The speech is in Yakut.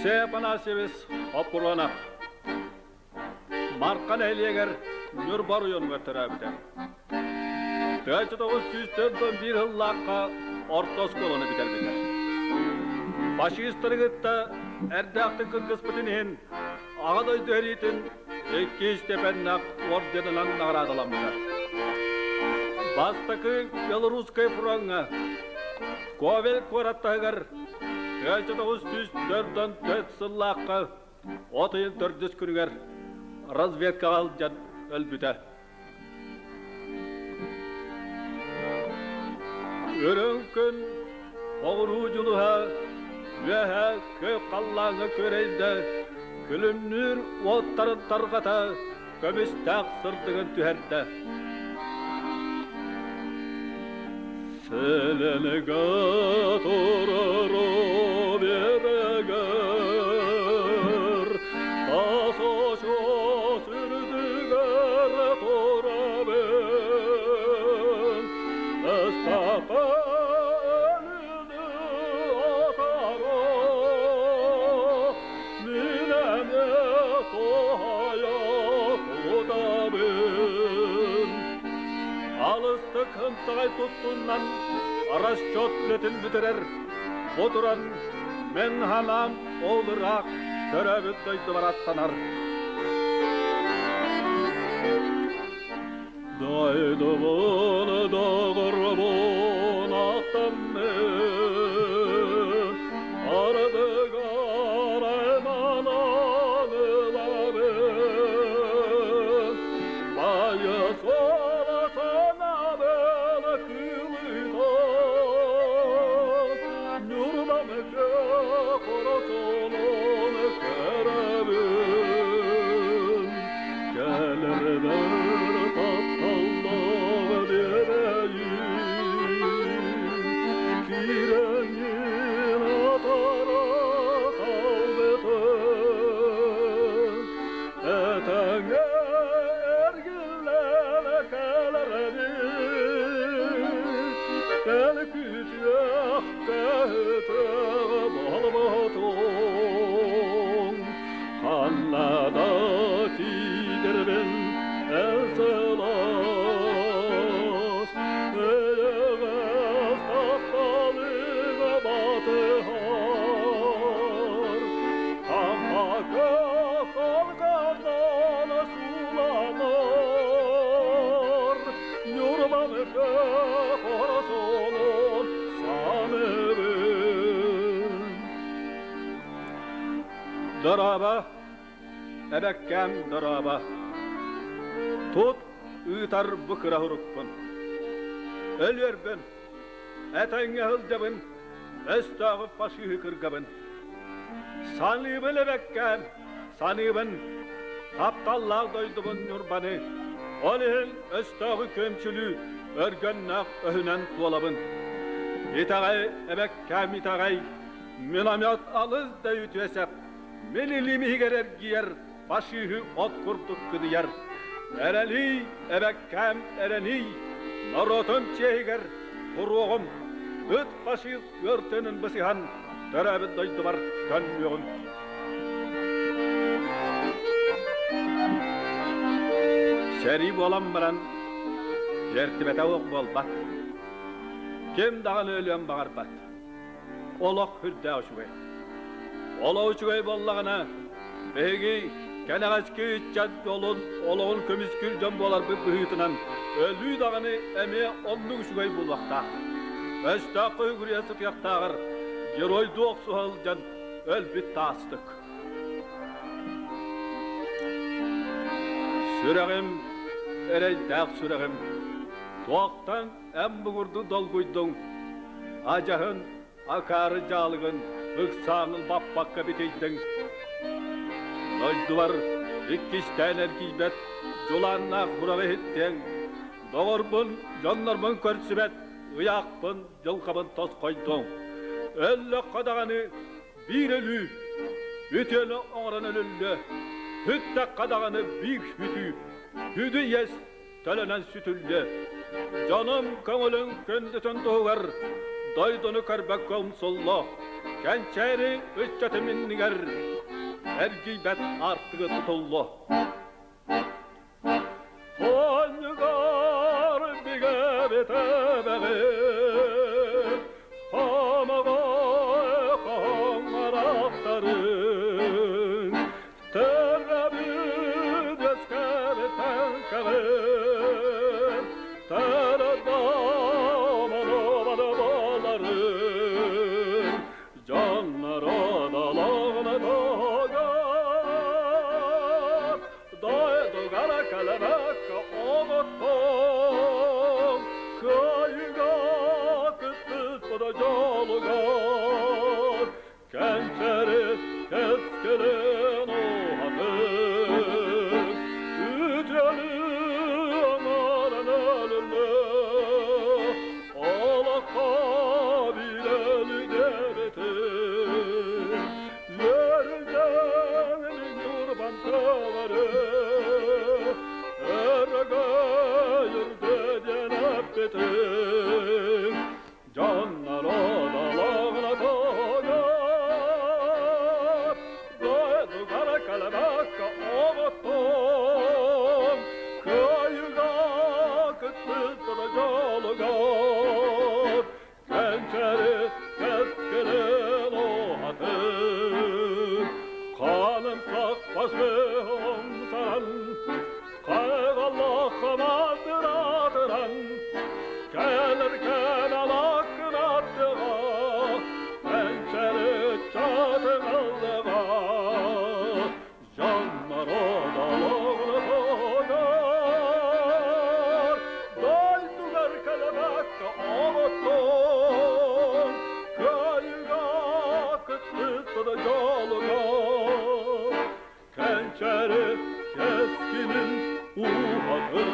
Алексей Афанасьевич Хоппуруонап Марха нэһилиэгэр Ньурба оройуонугар төрөөбүтэ. 1941 сыллаахха орто оскуоланы бүтэрбитэ. Фашистары кытта эрдээхтик кыргыспытын иһин Аҕа дойду сэриитин икки степеннээх орденынан наҕараадаламмыта. Бастакы Белорусскай фроҥҥа Ковель куорат таһыгар 1944 сыллаахха от ыйын төрдүс күнүгэр разведкаҕа сылдьан өлбүтэ. Үрүҥ күн оҕуруу дьулуһа үөһэ күөх халлааҥҥа күөрэйдэ, күлүмнүүр уоттарын тарҕата көмүстээх сырдыгын түһэрдэ. Селенега турар берегер, тас очуос үрдүгэр турабын, ыстака өлүнү атара, мин эмиэ туһайа тутабын. Алыстык ымсаҕай туттуннан расчет үлэтин бүтэрэр. Бу туран мен ханаам ол ыраах төрөөбүт дойдубар аттанар. Дойдубун доҕорбун аттаммын, ардыгар айманан ылабын. Байы суола санабын кылытан, Ньурбам көх оросолун көрөбүн. Кэлэрбэр тапталлаах биэрэйим, Киирэҥҥин атара хаалбытым. Этэҥҥэ эргиллэн кэлэрэбин, Кэл күтүөх көтөҕө буолбутуҥ. Ханна да тиийдэрбин эн сылаас, Эйэҕэс тапталыҥ батыһар. Хампака халҕанан сууланар, Ньурбаныка хоросолон саныыбын. Дорообо, эбэккэм дорообо. Тут ыытар бу кыра урукпун. Өлүөрбүн, этэҥҥэ сылдьабын, өстөөҕү фашиһы кыргабын. Саныыбын эбэккэм, саныыбын, тапталлаах дойдубун Ньурбаны. Ол иһин өстөөҕү күөмчүлүү өргөннөөх өһүнэн туолабын. Итэҕэй, эбэккэм итэҕэй, Миномет алыс да үтүө сэп, мин илиим иһигэр эргийэр, фашиһы от курдук кыдыйар. Эрэлий, эбэккээм, эрэний, норуотум чиэһигэр туруоҕум, ыт фашист ыар тыынын бысыһан, төрөөбүт дойдубар төннүөҕүм. Сэрии буолан баран, жертвэтэ уох буолбат. Ким даҕаны өлүөн баҕарбат. Олох үрдээх үчүгэй. Олох үчүгэй буоллаҕына, биһиги кэнэҕэски ыччат дьолун олоҕун көмүскүүр дьон буоларбыт быһыытынан өлүү даҕаны эмиэ оннук үчүгэй буолуохтаах. Өстөөххө үгүрүйэ сытыахтааҕар геройдуу охсуһа сылдьан өлбүт таастык. Сүрэҕим, эрэйдээх сүрэҕим, туохтан эн бугурду долгуйдуҥ, адьаһын акаары дьаалыгын ыксааҥыл баппакка битийдиҥ. Дойдубар иккистээн эргийбэт дьулааннаах бураҕы иһиттиэҥ, доҕорбун, дьоннорбун көрсүбэт ыйаахпын, дьылҕабын тосхойдуҥ. Өллөххө даҕаны биир өлүү, үтүөнү оҥорон өлүллүө, сүттэххэ даҕаны биир сүтүү, сүдү иэс төлөнөн сүтүллүө. Дьонум көҥүлүн күндүтүн туһугар дойдуну көрбөккө умсулло. Кэнчээри ыччатым иннигэр эргийбэт аартыгы тутуллуо. Хонньугар бигэбитэбэҕи Хамаҕай хоҥорохторун Төрөбүт өскөбүттэн кэҕин Төрөдомону боларын Дьонноро долоҕуна туһугар Дойдугара кэлэбэккэ оҕоттон Кыайыыга кыттыспыт дьолугар Кэнчэри кэскилин уһатыы Үтүөлүү оҥорон өлүллү Олоххо бирэли диэбитин Үөрүлдэн ньурбан тылары Өрөгөй үрдэ диэн эппитин Дьоннор одолоҕуна туһугар Дойдугара кэлэбэккэ оҕоттон Кыайыыга кыттыспыт дьолугар Кэнчэри кэскилин уһатыы Ханым сахпасым саран Хайҕаллахха маатыратыран Кэлэр кэналаккын аттыга Кэнчэри чатын ыллыга Дьоннор одолоҕунатыгар Дойдугар кэлэбэккэ оҕоттон Кыайыыга кыттыспыт дьолугар Кэнчэри кэскилин уһатыр.